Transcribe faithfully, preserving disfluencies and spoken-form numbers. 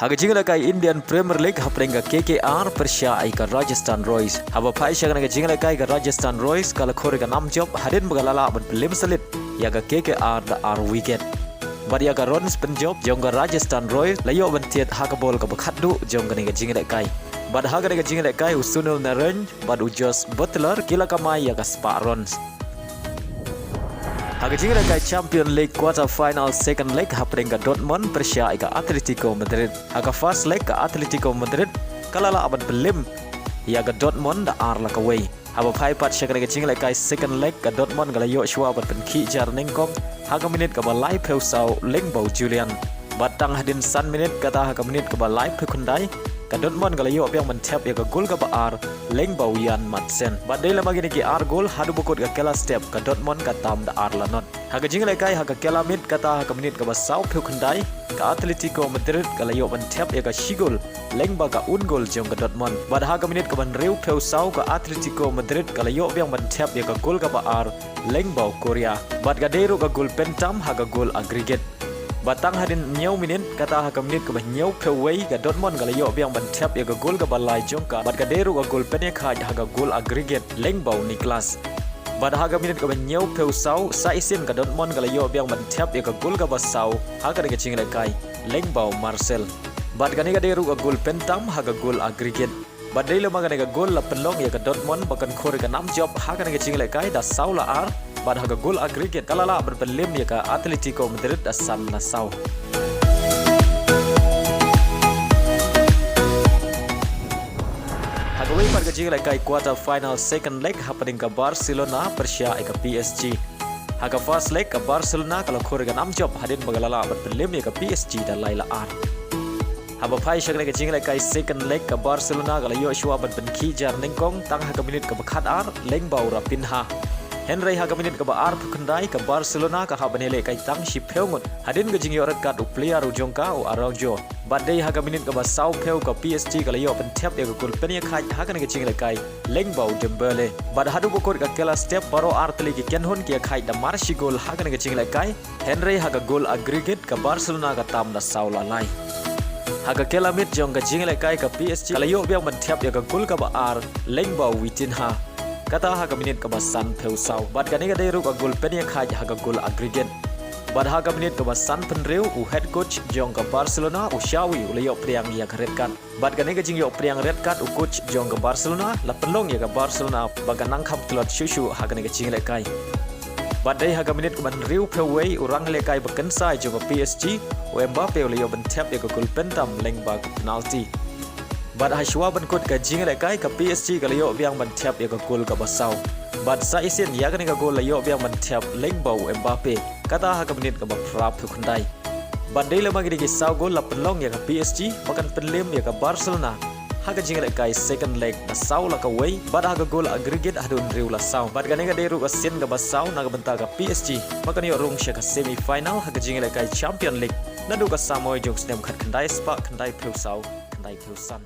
Ha ka jingïalehkai Indian Premier League hapdeng ka K K R pyrshah ïa ka Rajasthan Royals. Haba phai sha kane ka jingïalehkai ka Rajasthan Royals ka la khur ïa ka nam jop hadien ba ka la lah ban pynlem slit ïa ka K K R da ar wicket. Bad ïa ka runs pynjop jong ka Rajasthan Royals la ïoh ban thied ha ka bol kaba khatduh jong kane ka jingïalehkai. Bad ha kane ka jingïalehkai u Sunil Narine bad u Jos Buttler ki la kamai ïa ka spah runs. Ha ka jingïalehkai Champion League quarter final second leg hapdeng ka Dortmund pyrshah ïa ka Atletico Madrid. Ha ka first leg ka Atletico Madrid ka la lah ban pynlem ïa ka Dortmund da ar la kawei. Haba phai pat sha kane ka jingïalehkai second leg ka Dortmund ka la ïoh shuwa ban pynkhih jar nyngkong ha ka minit kaba laiphew saw lyngba u Julian. Bad tang hadien san minit kata ha ka minit kaba laiphew khyndai ka Dortmund ka la ïoh biang ban thep ïa ka gol kaba ar lyngba u Jan Madsen. Bad dei lama kine ki ar gol haduh ba kut ka kylla step ka Dortmund ka tam da ar la not. Ha ka jingïalehkai ha ka kylla miet kata ha ka minit kaba sawphew khyndai ka Atletico Madrid ka la ïoh ban thep ïa ka shi gol lyngba ka own goal jong ka Dortmund. Bad ha ka minit kaba hynriewphew saw ka Atletico Madrid ka la ïoh biang ban thep ïa ka gol kaba ar lyngba u Correa. Bad ka dei ruh ka gol pyntam ha ka gol aggregate. Bad tang hadien hynñiew minit kata ha ka minit kaba hynñiewphew wei ka Dortmund ka la ïoh biang ban thep ïa ka gol kaba lai jong ka bad ka dei ruh ka gol pynïakhaid ha ka gol aggregate lyngba u Nicolas. Bad ha ka minit kaba hynñiewphew saw sa shisien ka Dortmund ka la ïoh biang ban thep ïa ka gol kaba saw ha kane ka jingïalehkai lyngba u Marcel. Bad kane ka dei ruh ka gol pyntam ha ka gol aggregate. Bad dei lama kane ka gol la pynlong ïa ka Dortmund ba kan khur ïa ka nam jop ha kane ka jingïalehkai da saw la ar. Bad ha ka gol aggregate ka la lah ban pynlem ïa ka Atletico Madrid da san la saw. Ha kawei pat ka jingïalehkai quarter final second leg hapdeng ka Barcelona pyrshah ïa ka P S G. Ha ka first leg ka Barcelona ka la khur ïa ka nam jop hadien ba ka la lah ban pynlem ïa ka P S G da lai la ar. Haba phai sha kane ka jingïalehkai second leg ka Barcelona ka la ïoh shuwa ban pynkhih jar nyngkong tang ha ka minit kaba khatar lyngba u Raphinha. Hynrei ha ka minit kaba arphew khyndai ka Barcelona ka hap ban ïalehkai tang shiphew ngut hadien ka jingïoh red card u player u jong ka u Araujo. Bad dei ha ka minit kaba sawphew ka P S G ka la ïoh ban thep ïa ka gol pynïakhaid ha kane ka jingïalehkai lyngba u Dembele. Bad haduh ba kut ka kylla step baroh ar tylli ki kynhun ki ïakhaid da mar shi gol ha kane ka jingïalehkai. Hynrei ha ka gol aggregate ka Barcelona ka tam da saw la lai. Ha ka kylla miet jong ka jingïalehkai ka P S G ka la ïoh biang ban thep ïa ka gol kaba ar lyngba u Vitinha. Kata ha ka minit kaba sanphew saw. Bad kane ka dei ruh ka gol pynïakhaid ha ka gol aggregate. Bad ha ka minit kaba sanphew hynriew u head coach jong ka Barcelona u Xavi u la ïoh pdiang ïa ka red card. Bad kane ka jingïoh pdiang red card u coach jong ka Barcelona la pynlong ïa ka Barcelona ba ka nang kham tlot shuh shuh ha kane ka jingïalehkai. Bad dei ha ka minit kaba hynriewphew wei u rangïalehkai ba kynsai jong ka P S G u Mbappe u la ïoh ban thep ïa ka gol pyntam lyngba ka penalty. Bad ha shuwa ban kut ka jingïalehkai ka P S G ka la ïoh biang ban thep ïa ka gol kaba saw. Bad sa shisien ïa kane ka gol la ïoh biang ban thep lyngba u Mbappe. Kata ha ka minit kaba phraphew khyndai. Bad dei lama kine ki saw gol la pynlong ïa ka P S G ba kan pynlem ïa ka Barcelona ha ka jingïalehkai second leg da saw la kawei bad ha ka gol aggregate haduh hynriew la saw. Bad kane ka dei ruh ka sien kaba saw na ka bynta ka P S G ba kan ïoh rung sha ka semi final ha ka jingïalehkai Champion League naduh ka samoi jong u snem khatkhyndai spah khyndaiphew saw khyndaiphew san.